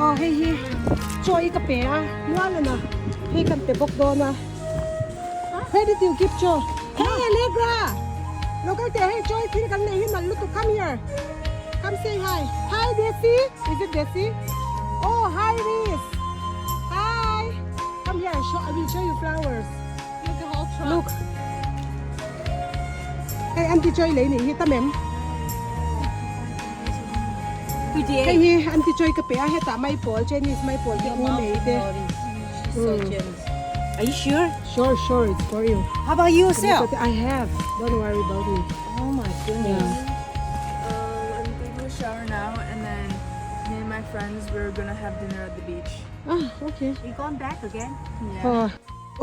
Aw hei hi chaw i ka pe a nual a hei kan pe bawk dawn a Where did you give chaw? Hey Allegra! Lo kal teh hei chaw i thil kan neih hi nalh lutuk come here come say hi hi Desi is it Desi? Oh hi Reese hi come here I will show you flowers Look Hei anti chaw i lei nih hi tam em? Hei hi anti chaw i ka pe a hetah maipawl Chinese maipawl te u nei te. Are you sure? Sure sure it's for you. How about yourself? I have. Don't worry about me. Oh my goodness. Um, I'm taking a shower now, and then me and my friends we're gonna have dinner at the beach. Ah, okay. You gone back again? Yeah.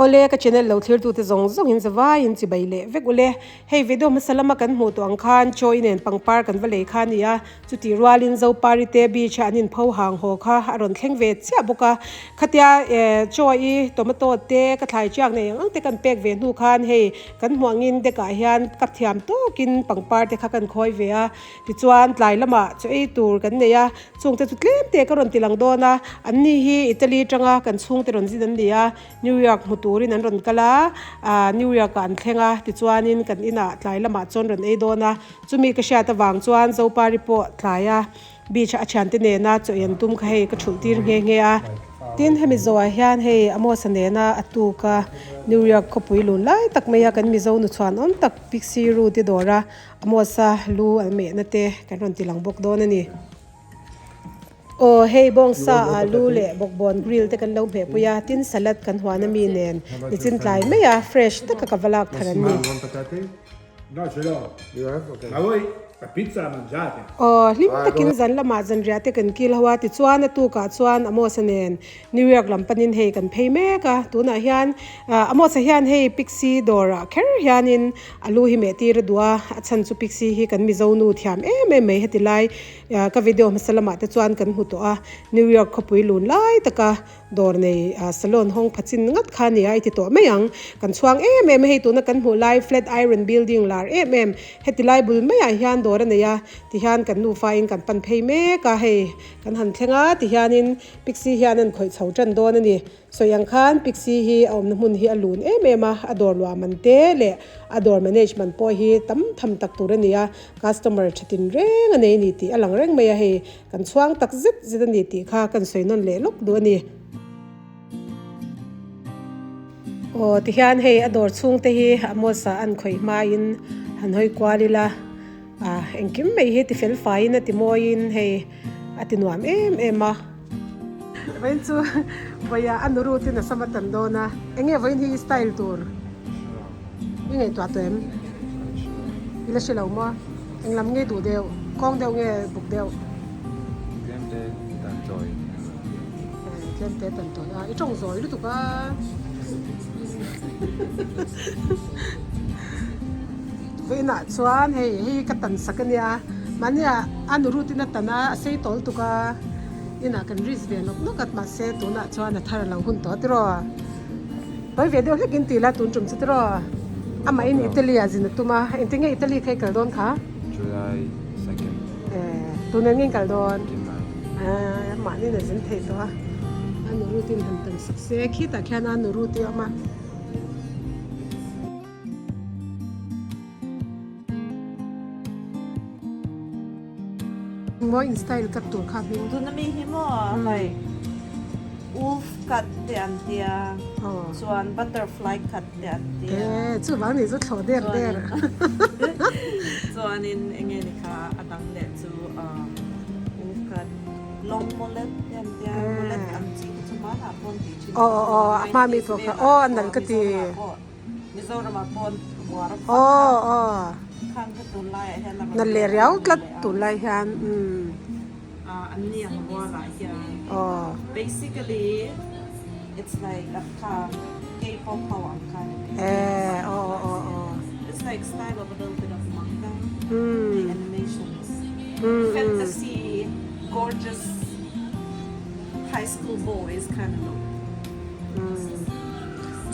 Awle ka channel lo thlir tute zawng zawng in zavai in chibai leh vek ule. Hei video hmasa lama kan hmuh tawh ang khan chaw inen pangpar kan va lei kha a ni a, chutih rualin Zopari te beach ah an in pho hang haw kha a rawn thleng ve chiah bawk a. Khatia eh chaw i tomato te ka thlai chiak nei ang ang te kan pek ve hnu khan hei kan hmuh angin deck ah hian ka thiam tawkin pangpar te kha kan khawi ve a. Tichuan tlai lamah chaw ei tur kan nei a, chungte chu tlem te ka rawn ti lang dawn a, an ni hi Italy atanga kan chhungte rawn zin an ni a, New York hmu turin an rawn kal a, ah New York ah an thleng a, tichuanin kan inah tlai lamah chuan rawn ei dawn a, chumi ka hriat avang chuan Zopari pawh tlaia beach a thiante nena chaw ei an tum kha hei ka thulh tir nghe nghe a. Tin, hemi zawhah hian hei Amos-a nena a tuk a, New York khawpui lun lai tak mai a kan Mizo nu chhuan awm tak Pixie Route dawr a Amos-a lu an mehna te kan rawn ti lang bawk dawn a ni. Aw hei bawngsa alu leh bawkbawn grill te kan lo hmeh pui a, tin salad kan huan ami nen nichin tlai mai a fresh taka ka va lak thar an ni. Aw hlim takin zan lamah zanriah te kan kil ho a, tichuan a tukah chuan Amos-a nen New York lam panin hei kan phei mek a, tunah hian Amos-a hian hei Pixie dawrah kher hianin alu hi meh tir a duh a, a chhan chu Pixie hi kan Mizo nu thiam em em mai heti lai Ka video hmasa lamah te chuan kan hmu tawh a, New York khawpui lun lai taka dawr nei salon hawng phachin ngat kha nia i ti tawh mai ang. Kan chhuang em em a, hei tuna kan hmuh lai flat iron building lar em em heti lai bul maiah hian dawr a nei a, tihian kan nufa in kan pan phei mek a, hei kan han thleng a tihianin Pixie hian an khawih chho tan dawn a ni. Sawi ang khan Pixie hi a awmna hmun hi a lun em em a, a dawr luah man te leh a dawr management pawh hi tam tham tak tur a ni a, customer tha tin reng a nei a ni tih a lang reng mai a, hei kan chhuang tak zet zet a ni tih kha kan sawi nawn leh lawk duh a ni. Aw tihian hei a dawr chhung te hi Amos-a an khawih hmain han hawi kual ila, ah engkim mai hi ti fel faiin a ti mawiin hei a ti nuam em em a. Vawiin chu vawiah a nuru ten a sam a tan dawn a, eng nge vawiin hi i style tur i ngaihtuah tawh em? I la hre lo maw? Eng lam nge duh deuh? Kawng deuh nge buk deuh? Tlem te tan tawi. Tlem te tan tawi a, i tawng zawi lutuk a. Vawiinah chuan hei hei ka tan sak a nia, mahnia a nuru ten a tan a, a sei tawl tuk a. Inah kan risk ve nawk nawk a mahse tunah chuan a thar a lo hun tawh tiraw. Tawi ve deuh hlek in ti la tun tum chu tiraw. Amah in Italy ah zin a tum a, engtin nge Italy kha i kal dawn kha? July second. Eh, tun eng nge in kal dawn? July. Eh, mahni in a zin thei tawh a. A nuru te in han tan sak se, khitah khian a nuru te a awm a. Maw in style cut tur kha hming. Tuna mi hi maw hei wolf cut te an tia chuan butterfly cut te an tia. E chuvang nih chu thlawh der der. Chuanin enge ni kha a dang leh chu wolf cut long mullet te an tia mullet ang chi te chu hmanah pawh an tih thin. Aw aw aw a hma mi pawh kha aw a nalh ka ti. Mizoramah pawn buar a fak kha khang kha tunlaiah hian a rawn Nalh leh riau tlat tunlai hian umm. An ni ang buarah hian basically it's like a kha K-pop ho ang kha ni mai. Eh aw aw aw aw. It's like style of a little bit of manga the animations fantasy gorgeous high school boys kind of look.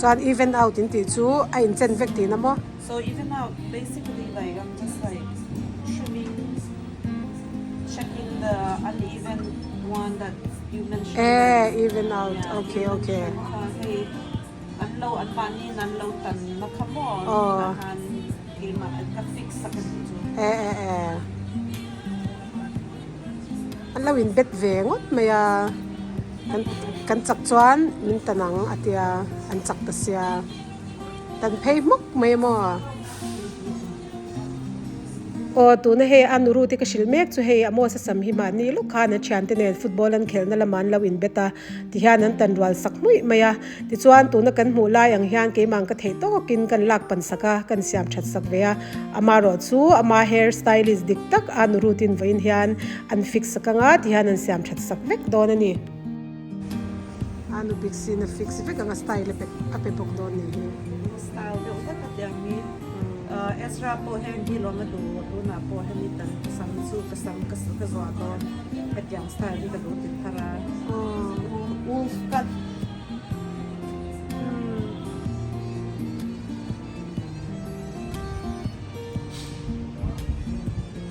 Chuan even out in tih chu a inchen vek tihna maw? So even out basically like I'm just like trimming checking the uneven one that. You mentioned Eh, even out. Okay, okay. Kha hei an lo an mahniin an lo tan na kha maw Aw. ah khan keimah ka fix sak a tih chu. Eh eh eh. An lo in bet ve ngawt mai a, kan kan chak chuan min tan ang a tia, an chak ta sia. Tan phei hmawk mai a maw. Aw tuna hei a nuru te ka hrilh mek chu hei Amos a sam hi mahni lawk khan a thiante nen football an khelhna lamah an lo inbet a tihian an tan rual sak hmuih mai a tichuan tuna kan hmuh lai ang hian keimah ka theih tawkin kan lak pan sak a kan siam that sak ve a amaherawh chu ama hair stylist dik tak a nuru tin vawiin hian an fix sak anga tihian an siam that sak vek dawn a ni. A nu bik sin a fix vek ang a style a pe a pe bawk dawn nih hi. Style deuh vek a tiang hi Ezra pawh heng hi lawm a duh tunah pawh hemi tan ka sam chu ka sam ka ka zuah dawn hetiang style hi ka duh ti thar a wolf cut.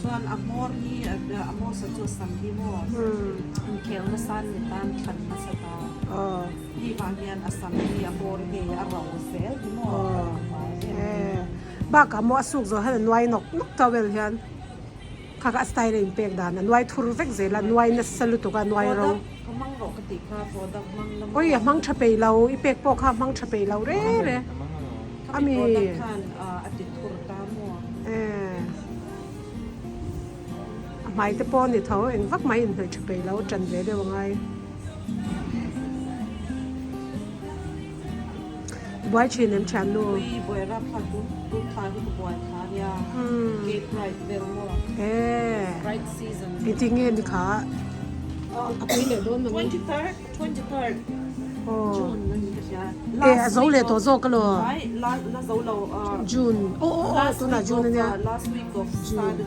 Chuan a hmawr hi a hmawsa chu a sam hi maw inkhel nasa an ni tan thlan nasa ta hei vang hian a sam hi a hmawr hei a ro zel hi maw Bakah maw a suk zawh hian a nuai nawk nawk towel hian kha kha a style a inpek dan a nuai thur vek zel a nuai nasa lutuk a nuai ro Oi a hmang tha peih lo i pek pawh kha a hmang tha peih lo reng reng. Ami eh a hmai te pawh a ni tho eng vak mai inhnawih tha peih lo tan ve deuh angai. Buai thin em thian nu. Eh engtin nge ni kha a pui leh dawn mang e. Aw eh a zo leh tawh zawk alo June aw aw aw tunah June ania June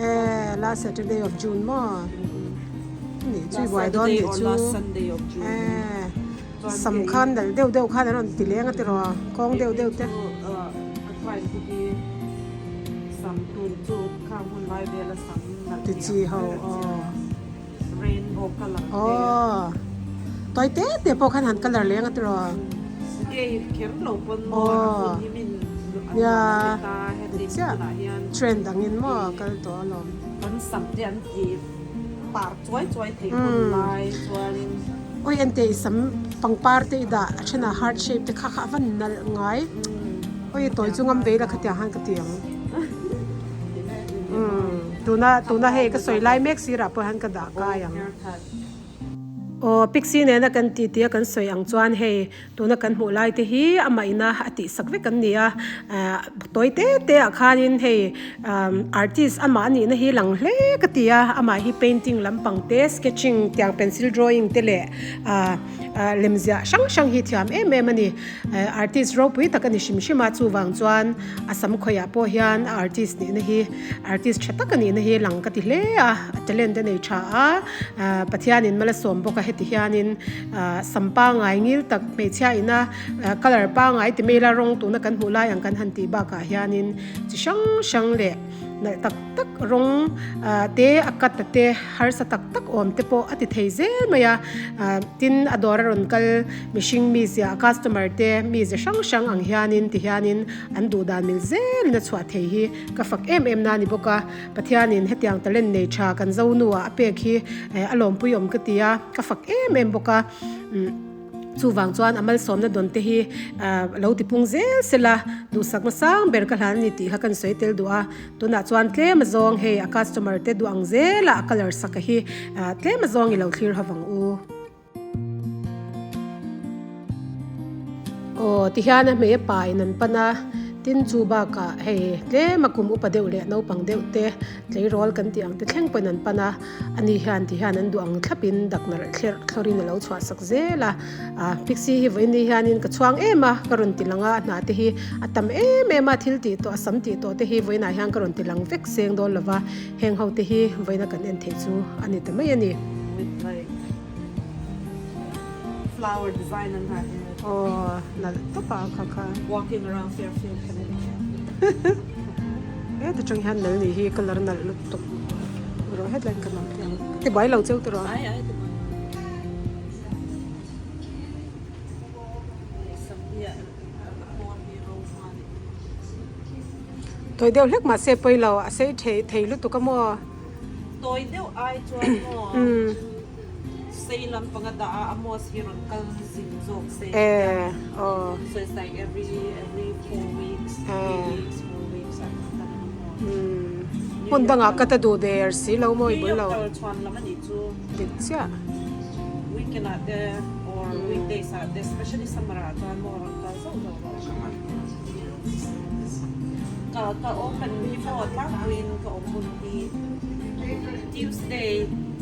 eh last Saturday of June maw ni chui buai dawn nih chu eh sam khan dal deuh deuh khan an rawn ti leng a tiraw kawng deuh deuh te. Ti chi ho aw. Rainbow colour te. Aw. Tawi te te pawh khan han colour leng a tiraw. Gay kher lo pawn maw a hun hi min an nuam a ti ta heti tunah hian. Trend angin maw kal tawh alawm. Kan sam te an ti par chuai chuai thei hun lai chuanin. Oi ente i sam pangpar te i dah a thenah heart shape te kha kha a van nalh ngai. Oi tawi chu ngam ve ila khatiang han ka ti ang. Tuna tuna hei ka sawi lai mek sirah pawh hian ka dah kai ang. Aw Pixie nena kan ti tia kan sawi ang chuan hei tuna kan hmuh lai te hi amah ina a tihsak vek an ni a, tawi te te ah khanin hei artist amah a nihna hi lang hle ka ti a, amah hi painting lampang te sketching tiang pencil drawing te leh lemziah hrang hrang hi thiam em em a ni. Artist ropui tak a ni hrim hrim a, chuvang chuan a sam khawiah pawh hian a artist nihna hi artist tha tak a nihna hi lang ka ti hle a, a talent a nei tha a, Pathianin mal a sawm bawk a, heti hianin sam pangai ngil tak hmeichhia ina colour pangai ti mai la rawng tuna kan hmuh lai ang kan han tih bakah hianin chi hrang hrang leh nalh tak tak rawng te a cut a te harsa tak tak awm te pawh a ti thei zel mai a tin a dawr a rawn kal mihring mizia customer te mizia hrang hrang ang hianin ti hianin an duh dan mil zelin a chhuah thei hi ka fak em em na a ni bawk a Pathianin hetiang talent nei tha kan zo nuah a pek hi a lawmpui awm ka ti a ka fak em em bawk a. Chuvang chuan a malsawmna dawn te hi lo tipung zel sela duhsakna sang ber ka hlan a ni tih kha kan sawi tel duh a. Tunah chuan tlem azawng hei a customer te duh ang zela a colour saka hi tlem azawng i lo thlir ho vang u. Aw tihian a hmei a pa in an pan a, tin chu bakah hei tlem a kum upa deuh leh naupang deuh te tleirawl kan tih ang te thleng pawhin an pan a. Ani hian ti hian an duh ang thlapin dak nalh thlerh thlawrin a lo chhuah sak zel a, ah Pixie hi vawiin hianin ka chhuang em a, ka rawn ti lang a, a hnah te hi a tam em em a, thil tih tawh a sam tih tawh te hi vawiinah hian ka rawn ti lang vek seng dawn lo va, heng ho te hi vawiina kan en theih chu a ni ta mai a ni. With like flower design on her head. Aw nalh tawp a kha kha. Walking around Fairfield, Connecticut. He ta chang hian nal nih hi colour nalh lutuk rawh hetlaiin ka lam teh ang. Ti buai lo cheu tawh rawh. Ai ai ti buai lo. Tawi deuh hlek mahse pawi lo a sei thei thei lutuk a maw? Tawi deuh ai chuan maw sei lampang a dah a Amos hi rawn kal zin zawk se Eh aw. So it's like every every 4 weeks, 3 weeks, 4 weeks an kal a ni maw? Hmun dangah ka ta duh der si lo maw i bul lo. New York kal chhuan lam a nih chu. Dik chiah. Weekend ah te or weekdays ah te especially summer ah chuan maw rawn kal zauh zauh rawh. Ka ka open hi maw tlangpuiin ka awm hun hi Tuesday,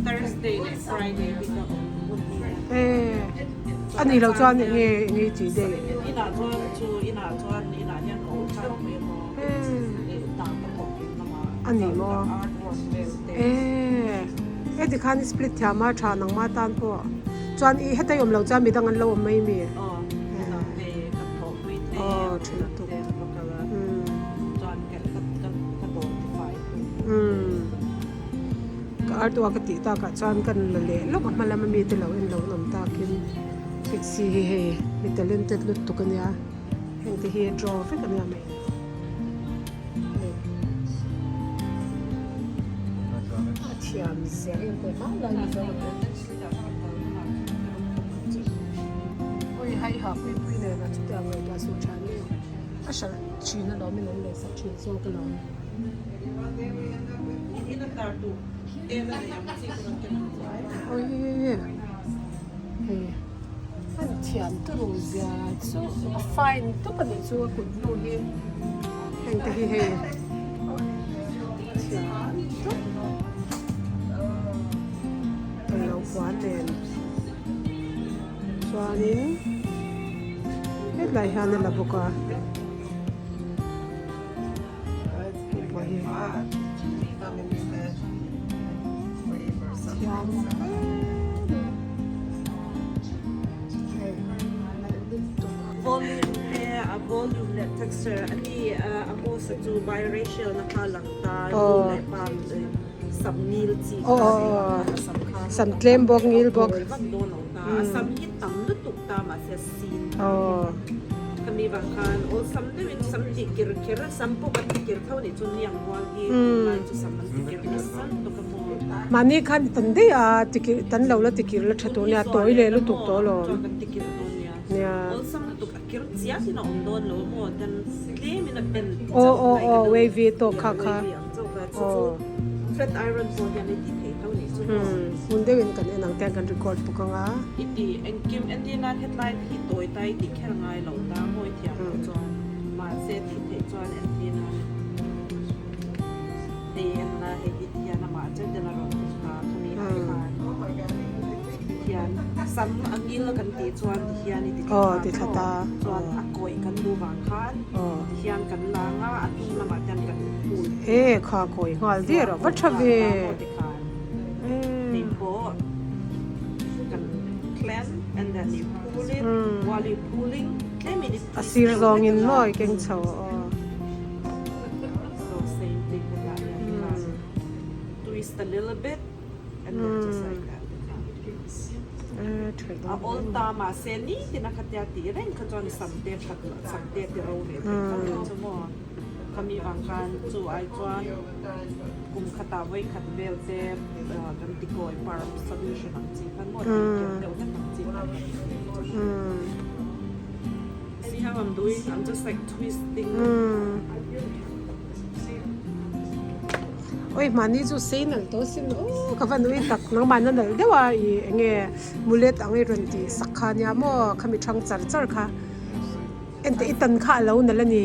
Thursday leh Friday hi ka awm hun hi a. Eh, a nih loh chuan eng nge eng nge i tih daih? Inah chuan chu inah chuan inah hian ka awm tlangpui a maw eh tah ka thawk in lamah A ni maw? Art work vel te. Eh, he tikhan i split thiam a tha nangmah tan pawh. Chuan i heta i awm loh chuan midang an lo awm mai mi? Aw, midang te ka thawhpui te, Aw, tha midang lutuk. te an va kal a, chuan ka ka ka ka dawr te fai thung. Umm, ka art work a tih takah chuan kan la leh lawk a hma lama mite lo en lo an awm takin Pixie hi hei mi talented lutuk a nia, heng te hi a draw vek a nia mai. A thiam zia em pawh hma lai mizo a ni. Ui hai ha pui pui nen a chutiang ngaihtuah suh tha ni. A hralh thin alawm in an lehsak thin zawk alawm. Ui hei an thiam turu zia chu a fine tawp a nih chu a kut hnu hi heng te hi hei thiam tawp ka lo puan nen chuanin hetlai hian a la bawk a hei pawh hi thiam hei nalh lutuk. Volume te a volume leh texture a ni a hmasa chu biracial na kha lang ta nu leh pa sam ngil chi kha a sam kha sam tlem bawk ngil bawk vak dawn lo ta a sam hi tam lutuk ta mahse a sin khami vang khan awlsam deuhin sam tih kir kher a sam pawh kan ti kir tho nih chu niang rual hi tunlai chu sam an ti kir nasa lutuk a maw mahni khan tan daih a tikir tan lo la tikir la tha tur nia tawi leh lutuk tawh alawm chuan kan tikir dawn nia nia awlsam lutuk a kir chiah in a awm dawn lo maw ten tlem in a pen aw aw aw wavy tawk kha kha aw flat iron pawh hian i ti thei tho nih chu maw hmun deuhin kan en ang te kan record bawk ang a i ti engkim entir nan hetlai hi tawi tai tih kher ngai lo ta mawi thiam loh chuan mahse tih theih chuan entir nan hei en la hei hi ti hian amah chen ten a rawn ti ta khami ah khan hian sam a ngil kan tih chuan ti hian i ti thla ta chuan a kawih kan duh vang khan ti hian kan lang a a hnung lamah te hian kan phul e kha kawih nghal der a va tha ve hei pawh kan cleanse and then you pull it while you pulling tlem in a sir zawngin mawi keng chho aw. So same thing hetah hian khan twist a little bit and then just like that a awl ta mahse nitin a khatia tih reng kha chuan sam te that loh sam te ti ro ve thei tho ang chu maw khami vang khan chu ai chuan kum khatah vawi khat vel te kan ti kawi perm solution ang chi khan maw tih keuh deuh hlek ang chi khan kan ti thei chu. See how I'm doing? I'm just like twisting. Oi mahni chu sei nalh tawh sin aw ka va nui tak nangmah na nalh deuh a i enge mulet ang i rawn tih sak kha nia maw khami thang char char kha enteh i tan kha a lo nalh a ni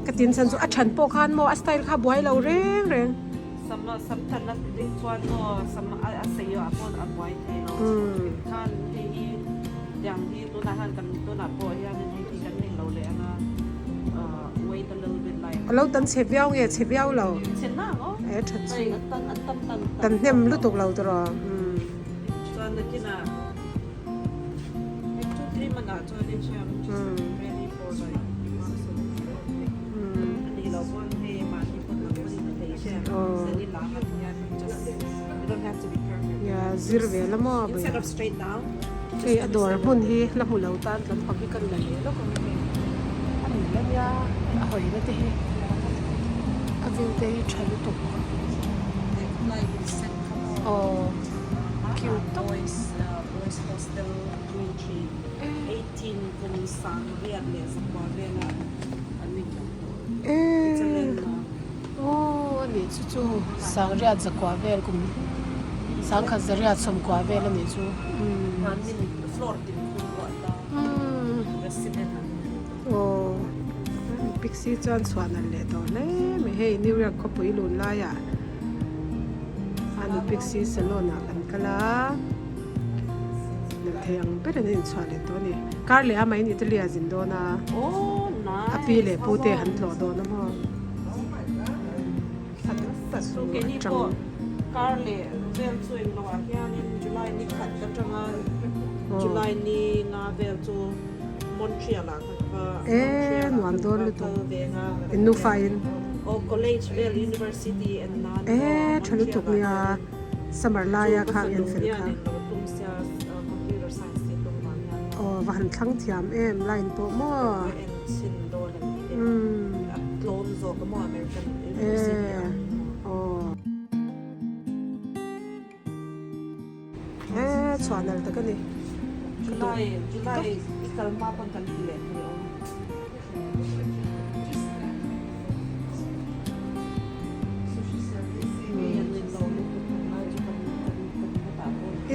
ka tin chhan chu a than pawh khan maw a style kha buai lo reng reng. Sam sam tan a ding chuan maw sam a sei ah pawh a buai thei lo khan hei hi tiang hi tunah hian kan tunah pawh hianin hei hi kan nei lo leh anga wait a little bit like A lo tan chhe viau nge chhe viau lo? Chhe nang aw. E tha chu. Hei a tan a tam tan tan hnem lutuk lo tawh. Chuan nakinah hei 2 3 man ah chuan in hriam ready for like a nih loh pawn hei mahni pawn ang pawn in a thei hriam then i lang ang hian just you don't have to be perfect. Ya zir ve la maw instead of straight down. Hei a dawr hmun hi la hmu lo tan lampang hi kan la leh lawk ang hei a ni la nia a hawina te hi. A view te hi tha lutuk aw cute tawp. Aw anih chu chu sangriat zakua vel kum sangkhat zariat sawmkua vel anih chu umm aw pixie chuan chhuah nalh leh tawh hle mai hei New York khawpui lun laiah a pixie salon ah kan kal a nalh thei ang ber in a inchhuah leh tawh a ni kar leh a mahin Italy ah zin dawn a a pi leh pu te han tlawh dawn a maw Keini pawh kar leh vel chu englo ah hianin July ni khat atanga July ni nga vel chu Montreal ah kan va e nuam dawn lutuk in nufa in aw college vel university en nan e tha lutuk nia summer laia kha en fel kha aw va han thlang thiam em line pawh maw umm e aw e chhuah nalh tak a ni. I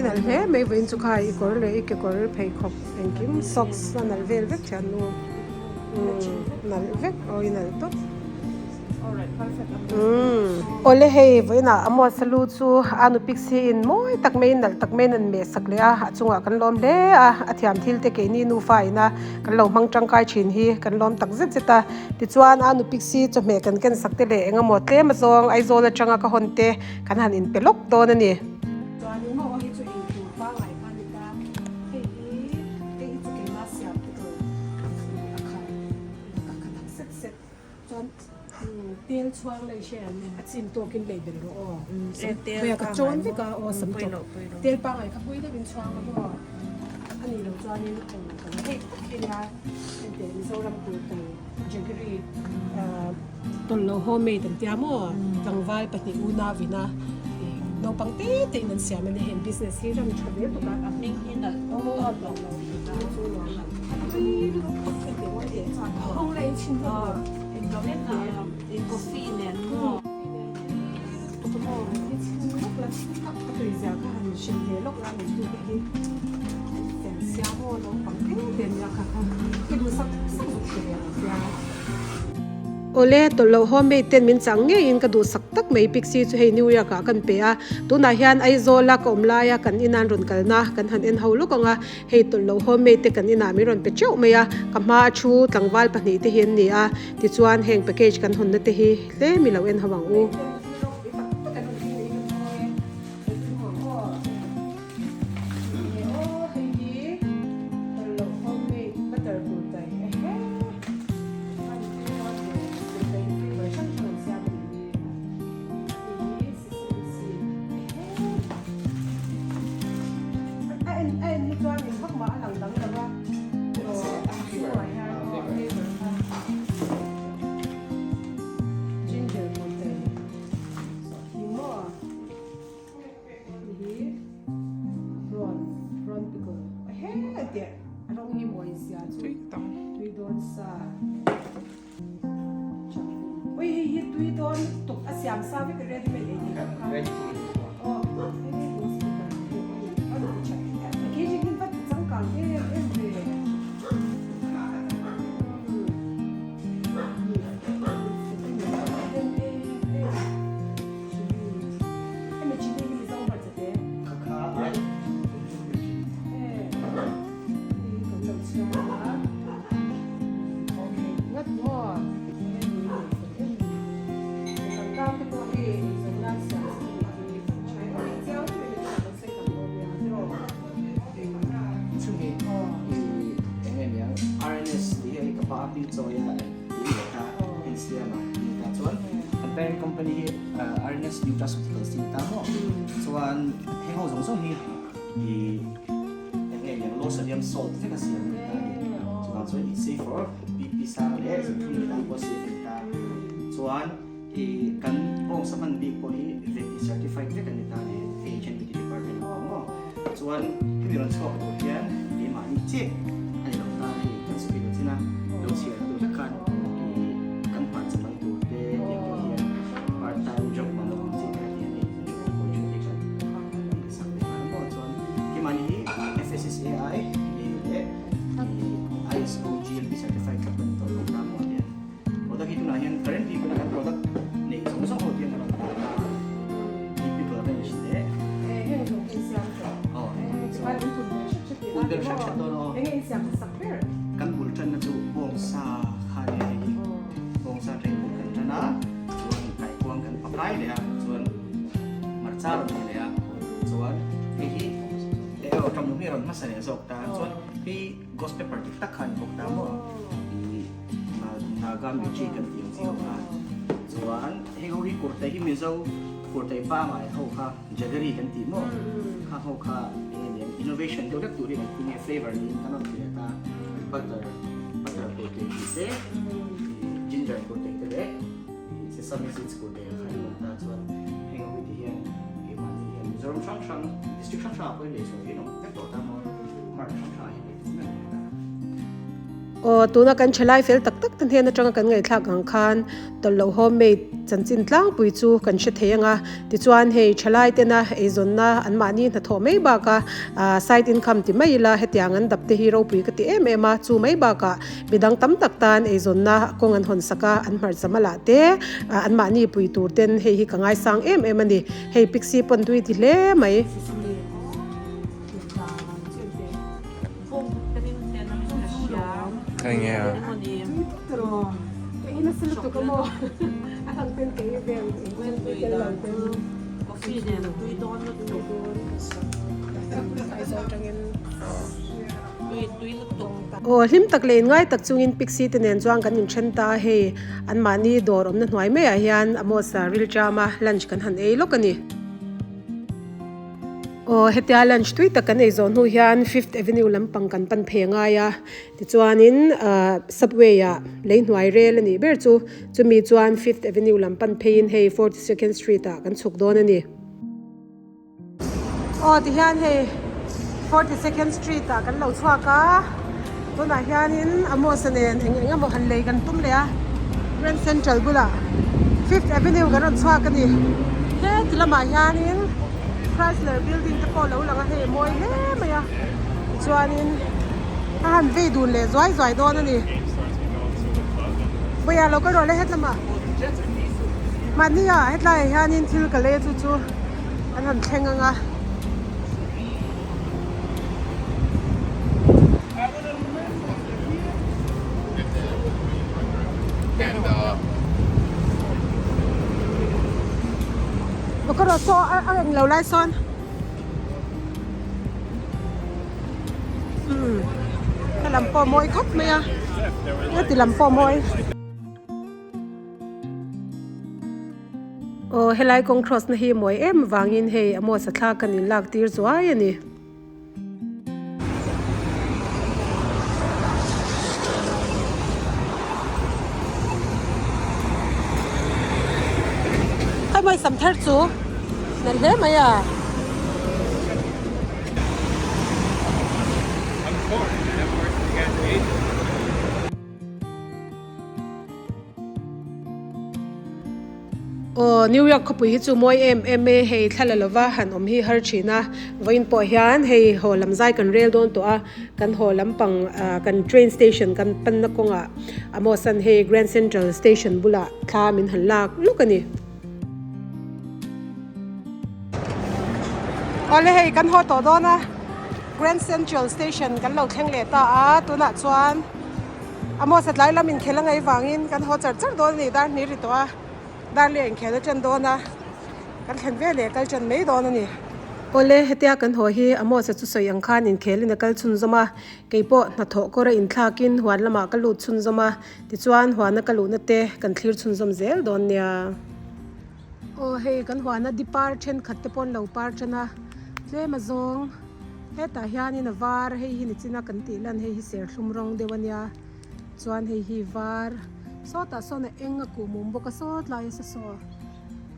nalh hle mai vawiin chu kha i kawr leh i kekawr pheikhawk engkim socks a nalh vel vek thian nu nalh vek aw i nalh tawp. Awle hei vawiinah a muasa lu chu a nu pixie in mawi tak maiin nalh tak maiin an meh sak leh a a chungah kan lawm hle a a thiam thil te keini nufa ina kan lo hmang tangkai thin hi kan lawm tak zet zet a tichuan a nu pixie chawhmeh kan ken sak te leh eng emaw tlem azawng Aizawl atanga ka hawn te kan han inpe lawk dawn a ni. Chuanin maw hei chu eitur pangngai kha a ni ta hei hi hei hi chu keimah siam te tur a khal a kha tak zet zet. Chuan tel chhuang lei hre an a chin tawkin lei belh rawh aw. Hmeiah ka chawn vek a aw sam tawp. Tel pangngai kha pui deuhin chhuang a maw. A nih loh chuanin eng ka la hei tak hi nia henteh Mizoram tur tai jaggery tawlh lo homemade an tia maw tlangval pahnih unauin a naupang te te in an siam a nia heng business hi ram tha ve bawk a. A hming hi nalh tawp lo chu nuam a. Tui lutuk henteh ngawi teh. Hawng leh in chhin hlawk lo. In coffee nen maw. Tuk maw i chhin lawk la a tui zia kha han hrilh ve lawk la min tu te hi fel sia maw naupang te te nia kha kha i duh sak sak zuk hre ve ang sia. Awle tawlh loh homemade ten min chang ngeiin ka duh sak tak mai Pixie chu hei New York ah kan pe a tunah hian Aizawl a ka awm laia kan inan rawn kalna kan han en ho lawk ang a. Hei tawlh lo homemade te kan inah min rawn pe teuh mai a, ka hma a thu tlangval pahnih te hi an ni a, tichuan heng package kan hawnna te hi tlem i lo en ho ang u. A en a en hi chuan eng vak mah a lang dang lo a aw a chhungah hian aw flavor kha ginger kurtai hi maw hei hi prawn prawn pickle he teh a rawng hi mawi zia chu tui dawn sa Ui hei hi tui dawn lutuk a siam sa vek ready made ei thei kha. Aw hei hei tun speaker hei ui a rawn ti that packaging hi vat changkang em em ve. Hemi chili hi mizo hmarcha te. Kan lo chhiar a. Ngat maw? Kan te pawh hi eizawnna siam sa ni hi chiang chu i kan sawi tam dawn nia tiraw? Chumi i eng nge niang RNS tih hi ka pa a pi chawi a tih leh kha in siam a ni ta chuan kan parent company hi RNS Nutraceuticals tih ta maw chuan heng ho zawng zawng hi i Eng nge niang low sodium salt vek a siam a ni ta a ni. Chuvang chuan it's safe for BP sang leh zunthum leh dang pawh safe a ni ta. Chuan I kan bawngsa hman bik pawh hi veti certified vek an ni ta a ni, AHNPT department a awm maw? Chuan hemi rawn chhuak tur hian keimahni chiah a ni lo ta a hei kan sawi lo chin a, lo chhiar tur vek khan i kan hmarcha man tur te tiang te hian part time job man a awm chi te hian hei job opportunity khan tih sak ve nghal maw? Chuan keimahni hi FSSAI leh ISO GMP certified thlap kan ni tawh bawk ta maw tiang. Product hi tunah hian currently tuna kan product neih zawng zawng ho te hian a rawn dah ta a, typical range leh Heng zawng hi insiam tawh. Aw heng zawng hi Chuan in tun ber hret hret Tun ber hret hret dawn aw. Enge insiam hmasak ber? Kan bul tanna chu bawngsa kha nia hei hi. Bawngsa teng bul kan tan a, chuan kaikuang kan pakai leh a, chuan hmarcha rawn ni leh a, chuan hei hi leh erawh ṭamlum hi a rawn hmasa leh zawk ta, chuan hei ghost pepper dik tak kha a ni bawk ta maw? Naga mirchi kan tih ang chi ho kha chuan hei ho hi kurtai hi Mizo kurtai pangai ho kha jaggery kan tih maw kha ho kha eng nge niang innovation deuh hlek tur hi kan ti nge flavour niin kan rawn ti leh ta butter butter kurtai tih te ginger kurtai te leh sesame seeds kurtai ang kha an awm ta chuan heng ho hi ti hian keimahni hian Mizoram hrang hrang district hrang hrangah pawh hi lei chhuah hi an awm vek tawh ta maw mart hrang hrangah hian lei tur vek a ni ta. Aw, tuna kan thalai fel tak tak te hnen atanga kan ngaihthlak ang khan tawlhloh homemade chanchin tlangpui chu kan hre thei ang a. Tichuan hei thalai tena eizawnna anmahni hnathawh mai baka side income ti mai ila hetiang an dap te hi ropui ka ti em em a. Chu mai bakah midang tam tak tan eizawnna kawng an hawn sak a, an hmarcha malah te anmahni pui tur ten hei hi ka ngaisang em em a ni. Hei Pixie pawn tui ti hle mai. Aw hlim tak leh inngai tak chungin Pixie te nen chuan kan inthen ta a, hei anmahni dawr awmna hnuai maiah hian Amos-a rilṭama lunch kan han ei lawk a ni. Aw hetia lunch tui tak kan ei zawh hnu hian Fifth Avenue lampang kan pan phei angai a tichuanin ah subway ah lei hnuai rel a nih ber chu chumi chuan Fifth Avenue lam pan pheiin hei Forty Second Street ah kan chhuk dawn a ni. Aw tihian hei Forty Second Street ah kan lo chhuak a tunah hianin Amos-a nen eng eng emaw han lei kan tum leh a Grand Central bulah Fifth Avenue kan rawn chhuak a ni heti lamah hianin. Chrysler building te pawh a lo lang a hei a mawi hle mai a tichuanin a han vei dun leh zuai zuai dawn a ni vawiah lo kal rawh le hetlamah mahni ah hetlai ah hianin thil ka lei a chu chu an han thleng ang a. Ka rawh saw a eng lo lai sawn umm he lam pawh a mawi khawp mai a heti lam pawh a mawi. Aw helai kawng cross na hi a mawi em avangin hei a maw sathlak kan inlak tir zuai a ni. Hei mawi sam thar chu nalh hle mai a. Aw New York khawpui hi chu mawi em em e hei thla la lova han awm hi har thin a vawiin pawh hian hei haw lam zai kan rel dawn tawh a kan haw lampang ah kan train station kan panna kawngah Amos an hei Grand Central Station bulah thla min han lak lawk a ni. Awle hei kan haw tawh dawn a Grand Central Station kan lo thleng leh ta a tunah chuan. A maw satlai lam inkhel a ngaih vangin kan haw char char dawn a ni, dar hnih ri tawh a, dar leh inkhel a ṭan dawn a, kan thlen ve leh kal ṭan mai dawn a ni. Awle, hetia kan haw hi a maw sa chu sawi ang khan inkhelin a kal chhunzawm a, kei pawh hnathawh kawr a inthlakin huan lamah ka lut chhunzawm a, tichuan huana ka luhna te kan thlir chhunzawm zel dawn nia. Aw hei kan huana di par thenkhat te pawh an lo par tan a, tlem a zawng hetah hianin a var hei hi nichina kan tih lan hei hi serthlum rawng deuh a nia chuan hei hi var Sawtah sawn a eng a kuh mum bawk a sawt laia sa saw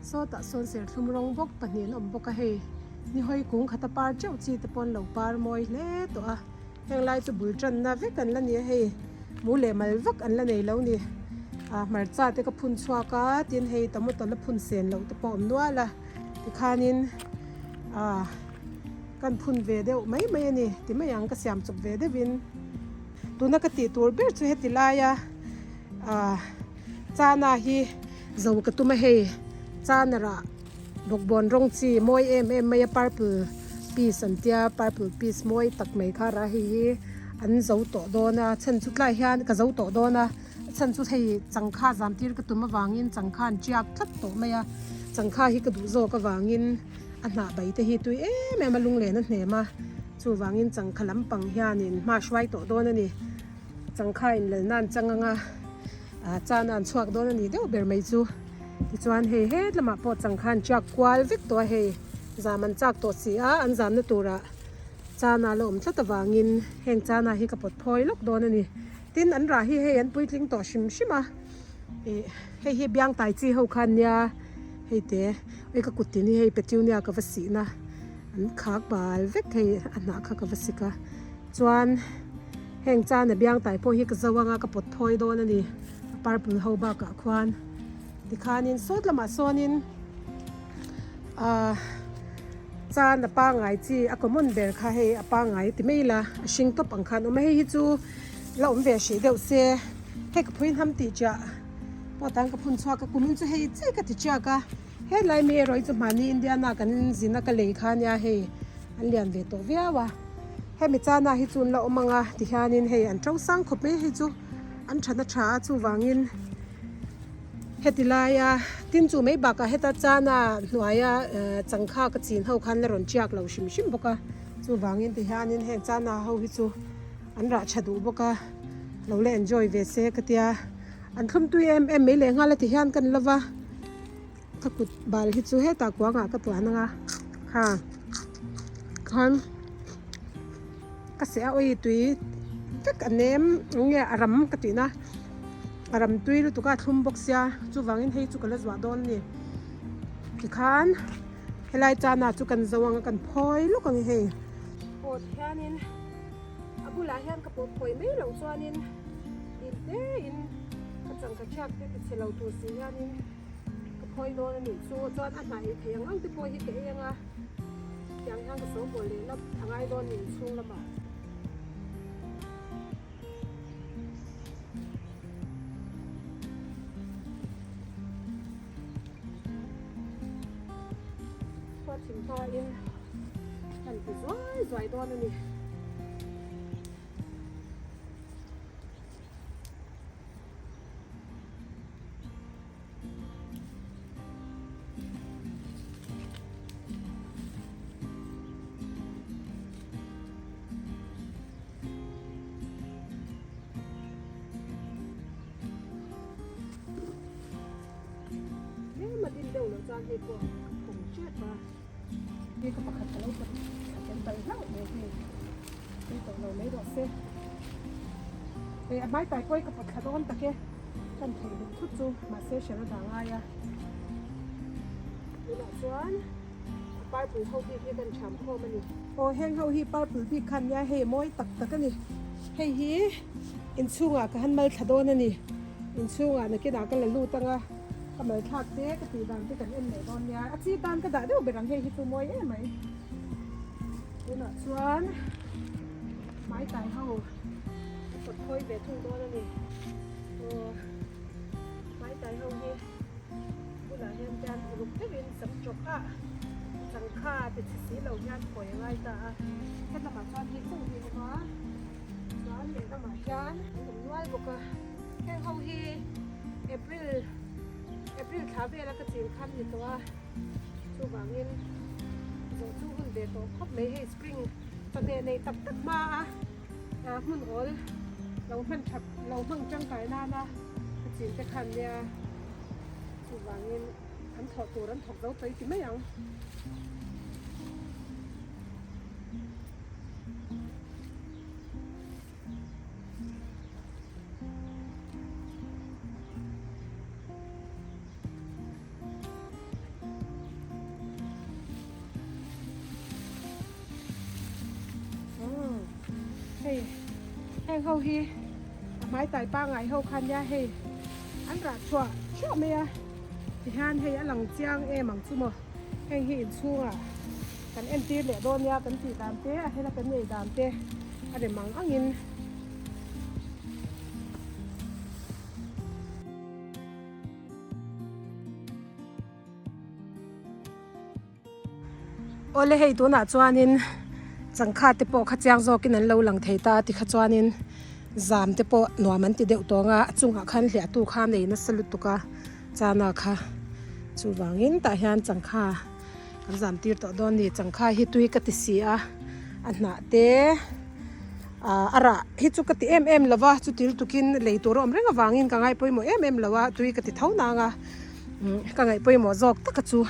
sawtah sawn serthlum rawng bawk pahnih an awm bawk a hei ni hawi kung khata par teuh chi te pawh an lo par mawi hle tawh a heng lai chu bul tanna vek an la ni a hei mu leh mal vak an la nei lo ni ah hmarcha te ka phun chhuak a tin hei tomato la phun sen loh te pawh a awm nual a tikhanin ah kan phun ve deuh mai mai a ni ti mai ang ka siam chawp ve deuhin. Tuna ka tih tur ber chu heti laia ah chana hi zo ka tum a hei chana rah bawkbawn rawng chi mawi em em mai a purple piece an tia purple piece mawi tak mai kha rah hei hi an zo tawh dawn a chhan chu tlai hian ka zo tawh dawn a chhan chu hei changkha zam tir ka tum avangin changkha an tiak tlat tawh mai a changkha hi ka duh zawk avangin a hnah bai te hi tui em em a lunglen a hnem a. Chuvangin changkha lampang hianin hma hruai tawh dawn a ni. Changkha in lal nan chang anga ah chan a an chhuak dawn a ni deuh ber mai chu. Tichuan hei het lamah pawh changkha an tiak kual vek tawh a hei zam an chak tawh si a an zamna turah chana la awm tlat avangin heng chana hi ka pawt phawi lawk dawn a ni. Tin an rah hi hei an puitling tawh hrim hrim a ih hei hi biang tai chi ho kha an nia hei te ui ka kut tin hi hei petunia ka va sihna. An khak bal vek hei a hnah kha ka va sik a chuan heng chana biang tai pawh hi ka zo anga ka pawt thawi dawn a ni a purple ho bakah khuan tikhanin sawt lamah sawnin ahh chana pangai chi a common ber kha hei a pangai ti mai ila a hring tawp ang khan a awm a hei hi chu la awm ve hrih deuh se hei ka phui hnam tih chiah pawh tan ka phun chhuak a kumin chu hei chiah ka ti chiak a. Helai mi erawh hi chu hmani Indiana kan zin a ka lei kha ania hei an lian ve tawh viau a hemi chana hi chu an la awm ang a tihianin hei an to sang khawp mai hei chu an thana tha a chuvangin heti laia tin chu mai bakah heta chana hnuaia changkha ka chin ho khan la rawn tiak lo hrim hrim bawk a chuvangin tihianin heng chana ho hi chu an rah tha duh bawk a lo la enjoy ve se ka tia an thlum tui em em mai leh nghal a tihian kan lova. Ka kut bal hi chu hetah kuangah ka tuan anga kha khan ka seh a awi tui vek a nem eng nge a ram ka tih na a ram tui lutuk a thlum bawk sia chuvangin hei chu ka la zuah dawn a ni tikhan helai chana chu kan zo anga kan phawi lawk ang hei pawt hianin a bulah hian ka pawt phawi mai loh chuanin dil te in ka changkha thiak te ti chhe lo tur si hianin. Ka phawi dawn a nih chu chuan a hnah ei thei ang ang te pawh hi ka ei ang a tiang hian ka sawmbawl leh lap a ngai dawn ni inchhung lamah. Khua thim hmain kan ti zuai zuai dawn a ni. Tlem a din deuh loh chuan hei pawh a phawng tep a, hei ka pakhat ka lo pawt thla tel palh hlauh mai hei hei tawh lo mai rawh se hei a hmai tai pawh hi ka pawt thla dawn tak e kan theih duh thut chu mahse hriat a dah ngai a tunah chuan a purple ho bik hi kan thiam khawm a ni. Aw heng ho hi purple bik khan nia hei mawi tak tak a ni hei hi inchhungah ka han mal thla dawn a ni inchhungah nakinah ka la lut ang a. Ka mal thlak te ka tih dan te kan en leh dawn nia a chi tan ka dah deuh ber ang hei hi chu mawi em mai tunah chuan hmai tai ho a pawt phawi ve thung dawn a ni aw hmai tai ho hi bulah hian hian uluk deuhin sam chawp a changkha ti chhe si lo hian phawi a ngai ta a helamah chuan hei chauh hi a awm a chuan lehlamah hian an awm nual bawk a heng ho hi. April April thla vela ka chin khan ni tawh a chuvangin zawh chu hun ve tawh khawp mai hei spring chawhmeh nei tak tak hma a ah hmun awl lo hman that lo hmang tangkai nana ka chin te khan nia chuvangin an thawh tur an thawk zo tawih ti mai ang. hei heng ho hi a hmai tai pangai ho kha nia hei an rah chhuah thuah mai a tihian hei a lang chiang em ang chu maw heng hi inchhungah kan entir leh dawn nia kan tih dan te a hela kan ei dan te a rem ang angin. Awle hei tunah chuanin changkha te pawh kha chiang zawkin an lo lang thei ta tikha chuanin zam te pawh nuam an ti deuh tawng a a chungah khan hliahtu kha a nei nasa lutuk a chana kha chuvangin tah hian changkha kan zam tir tawh dawn a ni changkha hi tui ka ti si a a hnah te ah a rah hi chu ka ti em em lo va chuti lutukin lei tur a awm reng avangin ka ngai pawimawh em em lo a tui ka ti tho nang a ka ngaih pawimawh zawk taka chu.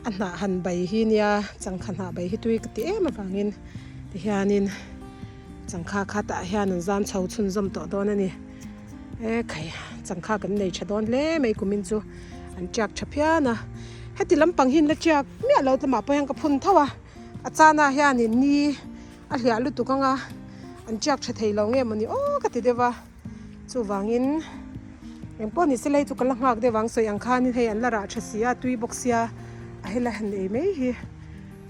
A hnah han bai hi nia changkha hnah bai hi tui ka ti em avangin tihianin changkha kha tah hian an zam chho chhunzawm tawh dawn a ni e khai changkha kan nei tha dawn hle mai kumin chu an tiak tha phian a heti lampang hi an la tiak miah lo tlama pawh hian ka phun tho a a chana hianin ni a hliah lutuk anga an tiak tha thei lo nge mawni aw ka ti deuh a. Chuvangin engpawh ni se lei chu ka la nghak deuh ang sawi ang khanin hei an la rah tha si a tui bawk sia a hela han ei mai hi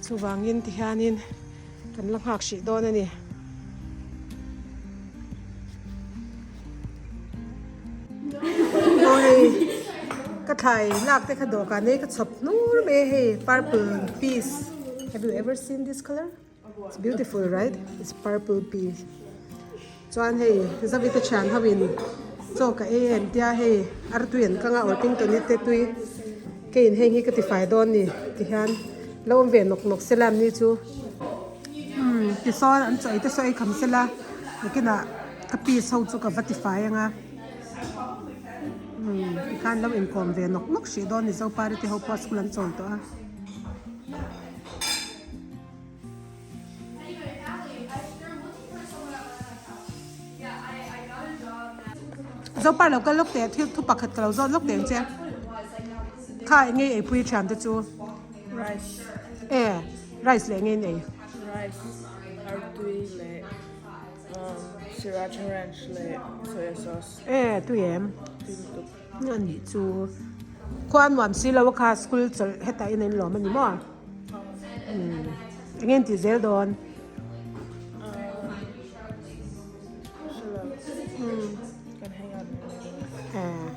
chuvangin tihianin kan la nghak hrih dawn a ni. Aw hei ka thlai lak te kha dawhkan nei ka chhawp hnur mai a hei purple peas have you ever seen this colour? It's beautiful right? It's purple pea. Chuan hei Zavita thian ho in chaw ka ei a tia hei artui an kang a Orpington i te tui ke in heng hi ka ti fai dawn ni ti hian lo awm ve nawk nawk sela an ni chu umm tisawn an chaw ei te saw ei kham sela nakinah ka piece ho chu ka va ti fai anga umm tikhan lo inkawm ve nawk nawk hrih dawn ni Zopari te ho pawh school an chawl tawh a. Zopa lo kal lawk teh thil thu pakhat ka lo zawt lawk teh ang che kha eng nge eipui thian te chu Rice. E rice leh eng nge in ei? Rice, artui leh um sriracha ranch leh soya sauce. E tui em? Tui lutuk. A nih chu khua a nuam si lo a kha school chawlh hetah in a inlawm a ni maw? Eng nge tih zel dawn?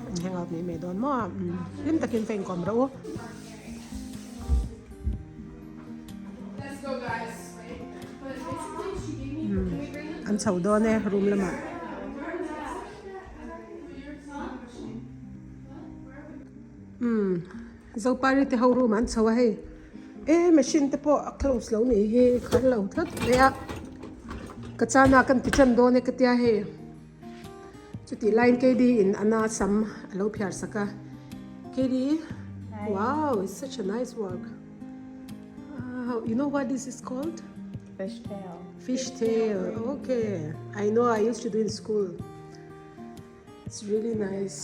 An hang out mai mai dawn maw? Hlim takin fa inkawm rawh u. An chho dawn e room lamah. Umm Zopari te ho room ah an chho a hei e machine te pawh a close lo nih hi khar lo tlat mai a ka chana kan ti tan dawn e ka tia hei chutih laiin K_D in a na sam a lo phiar sak a K_D wow it's such a nice work ah you know what this is called Fish tail. Fish tail okay I know I used to do in school. It's really nice.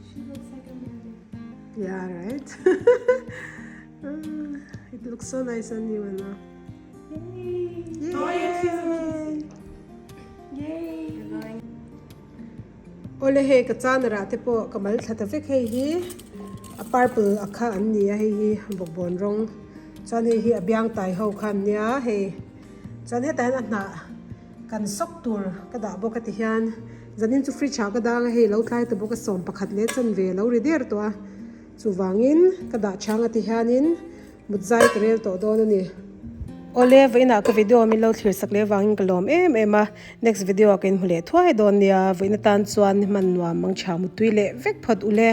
She looks like a mermaid. Yeah, right? uh, it looks so nice on you, Anna. Yay! Yay! Yay! Awle hei ka chana rah te pawh ka mal thla ta vek hei hi a purple a kha an ni a hei hi bawkbawn rawng chuan hei hi a biang tai ho kha an nia hei chuan hetah hian a hnah kan sawk tur ka dah bawk a ti hian zanin chu fridge ah ka dang a hei lo tlai ta bawk a sawm pakhat leh chanve a lo ri der tawh a chuvangin ka dah chang a ti hianin. Mut zai ka rel tawh dawn a ni. Awle, vawiinah ka video min lo thlir sak leh vangin ka lawm em em a, next video ah ka inhmu leh thuai dawn nia, vawiin atan chuan ni hman nuam mang chhia muttui leh vek phawt ule.